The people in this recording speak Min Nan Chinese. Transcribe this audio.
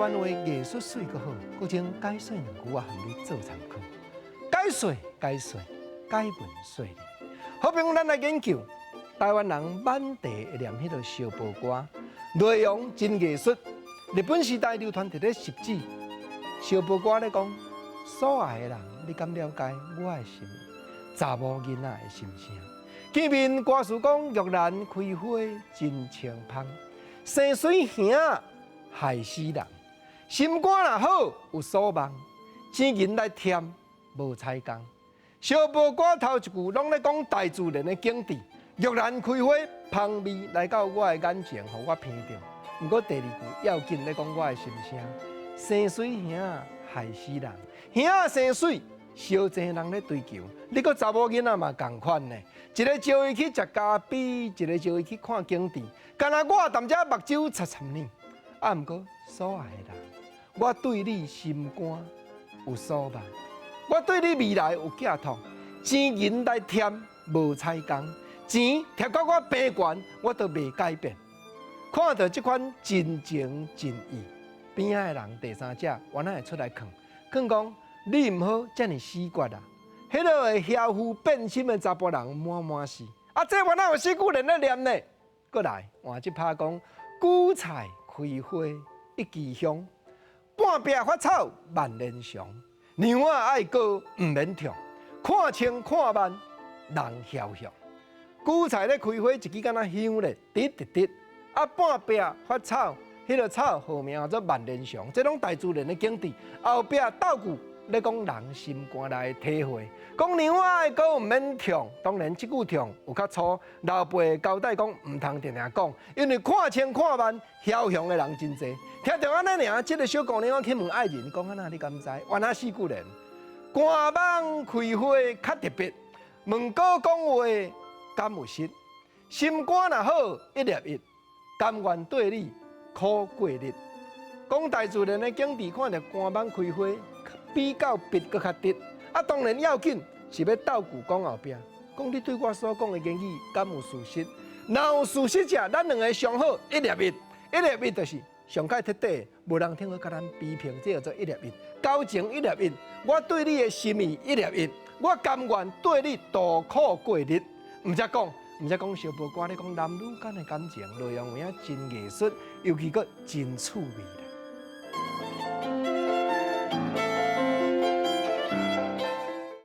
灣話藝術媠閣好，閣將解說兩句我含你做參考。解說解說解文說理。好朋友，咱來研究台灣人滿地會念彼个燒報歌，內容真藝術。日本時代流傳佇咧十指燒報歌咧講，所愛的人，你敢了解我的心？查某囡仔的心聲。見面歌詞講玉蘭開花真清芳，生媠兄害死人。心肝若好有所望，錢銀來添無彩工。燒報歌頭一句攏咧講大自然的景致，玉蘭開花芳味來到我的眼前，予我鼻著。毋過第二句要緊咧講我的心聲，生媠兄害死人，兄生媠，相濟人咧追求，你閣查某囡仔嘛仝款呢？一个招伊去食咖啡，一个招伊去看景致，敢若我踮遮目睭擦擦呢。啊，毋過所愛的人，我對你心肝有所望，我對你未來有寄託，錢銀來添無彩工，錢貼到我病懸，我都袂改變。看著這款真情真意，邊仔的人第三者原來會出來勸，勸講你毋好遮爾死決啊！彼个會梟膚變心的查埔人滿滿是，啊，這原來有四句聯咧念呢。閣來換這拍講，韭菜開花一枝香，半壁發草萬年長。娘仔愛過毋免痛，看清看慢人囂雄。韭菜咧開花一支敢若香咧，直直直。啊，半壁發草，彼个草號名叫做萬年長，這攏大自然的景致。後壁倒句咧講人心肝內的體會，講娘仔愛過毋免痛，當然這句痛有較粗，老爸交代講毋通定定講，因為看清看慢，梟雄的人真濟。聽著按呢爾，這个小姑娘去問愛人講按怎你敢知？原來四句聯，官網開花較特別，問哥講話敢有實？心肝若好一粒一，甘願綴你苦過日。講大自然的景致，看著官網開花，比較筆閣較直。啊，當然要緊是欲倒句講後壁，講你對我所講的言語敢有事實？若有事實者，咱兩个上好一粒一，一粒一就是上蓋徹底，無人通去共咱批評，這叫做一粒一。交情一粒一，我對你的心意一粒一，我甘願綴你度苦過日。毋才講，毋才講燒報歌咧講男女間的感情，內容有影真藝術，尤其閣真趣味啦。